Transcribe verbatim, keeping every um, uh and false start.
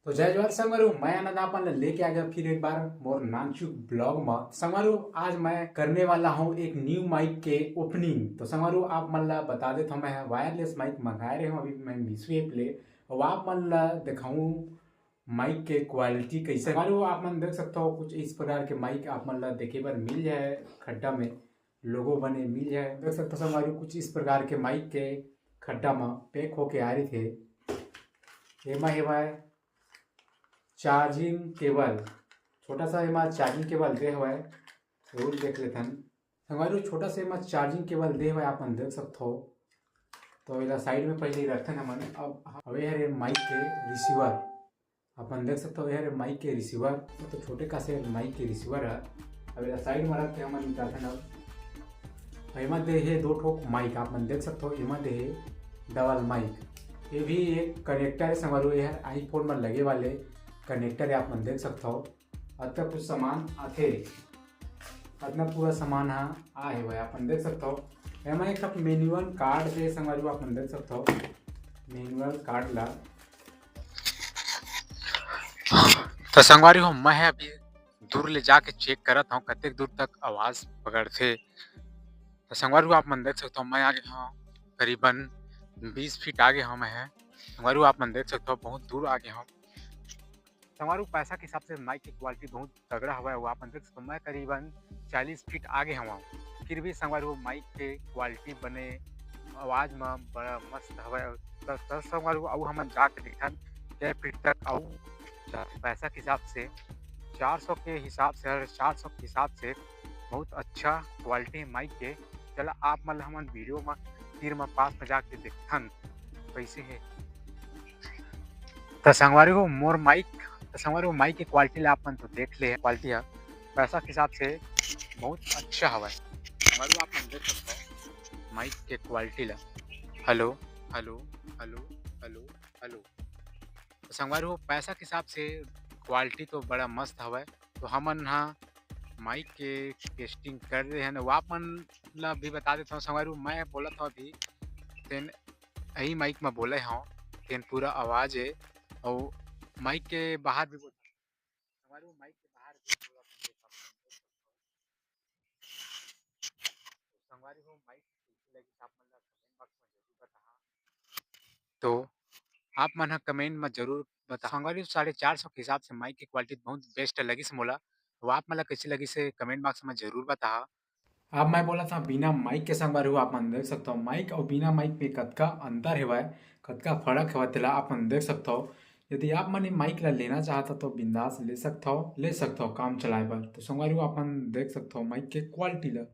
तो जय जोहार संगवारी हो, मैं आनंद आप मन ला लेके आ गया फिर एक बार मोर नानचुक vlog में। संगवारी हो, आज मैं करने वाला हूँ एक new mic के opening। तो संगवारी हो, आप मन ला बता देत हूँ, मैं wireless mic मंगाए रहे हूँ अभी मैं Meesho app ले, और आप मन ला दिखाऊँ mic के quality कैसे। संगवारी हो, आप मन देख सकते हो कुछ इस प्रकार के mic आप मन ला देखे बर मिल जाए, खड्डा में logo बने मिल जाए। देख सकते हो संगवारी हो, कुछ इस प्रकार के mic के खड्डा में pack होके आ रही थे। एमा हेवय charging cable, छोटा सा एमा charging cable दे हवय, जरूर देख लेथन। संगवारी हो, छोटा सा एमा charging cable दे हवय, आप मन देख सकथो। तो एला side में पहले रखथन हमन। अब हवे हरे mic के receiver, आप मन देख सकथो, ये हरे mic के receiver। तो छोटे का से mic के receiver है। अब एला side में रख के हमन निकालथन। अब एमा दे हे दो ठोक mic, आप मन देख सकथो, एमा दे हे double mic। ये भी एक connector है संगवारी हो, ये हर iPhone में लगे वाले connector है, आप मन देख सकथो। अतका कुछ सामान आथे, अतना पूरा सामान हा आ हे भाई, आप मन देख सकथो। एमा एक ठक manual card दे संगवारी हो, आप मन देख सकथो manual card ला। तो संगवारी हो, मैं अभी दूर ले जाके check करत हूँ कतेक दूर तक आवाज पकड़थे। तो संगवारी हो, आप मन देख सकथो, मैं आगे हूँ करीबन बीस फीट आगे हूँ मैं। संगवारी हो, आप मन देख सकथो, बहुत दूर आगे हूँ। संगवारी हो, पैसा के हिसाब से mic के quality बहुत तगड़ा हवय। वो आप मन देख सकथो, मैं करीबन चालीस फीट आगे हूँ, फिर भी संगवारी हो, mic के quality बने, आवाज में बड़ा मस्त हवय। त, त संगवारी हो, अउ हमन जाके देखथन कै फीट तक अउ पैसा के हिसाब से चार सौ के हिसाब से, हर चार सौ के हिसाब से बहुत अच्छा quality mic के। चला आप मन ल हमन video में तीर में पास में जाके देखथन कैसे हे। त संगवारी हो, मोर mic, त संगवारी हो, mic के quality ला आप मन तो देख ले, quality ह पैसा के हिसाब से बहुत अच्छा हवय। संगवारी हो, आप मन देख सकथो mic के quality ला। Hello, hello, hello, hello, hello। तो संगवारी हो, पैसा के हिसाब से quality तो बड़ा मस्त हवय। तो हमन हा mic के testing कर रहे हैं, वो आप मन ला भी बता देता हूँ संगवारी हो, मैं बोलत हूँ अभी, तेन यही mic में बोले हूँ, तेन पूरा आवाज है। और mic के बाहर भी बोल, संगवारी हो, mic के बाहर भी बोलत हूँ। संगवारी हो, mic कैसे लगिस आप मन ला comment box में जरूर बताहा। तो आप मन ह comment में जरूर बताहा। संगवारी हो, साढ़े चार सौ के हिसाब से mic के quality बहुत best लगिस मोला। वो आप मन ला कैसे लगिस हे comment box में जरूर बताहा। अब मैं बोलत हूँ बिना mic के संगवारी हो, आप मन देख सकथो mic और बिना mic में कतका अंतर हेवय, कतका फर्क हेवय, तेला आप मन देख सकथो। यदि आप मन ये mic ला लेना चाहता तो बिंदास ले सकथो, ले सकथो काम चलाए बर। तो संगवारी हो, आप मन देख सकथो mic के quality ला।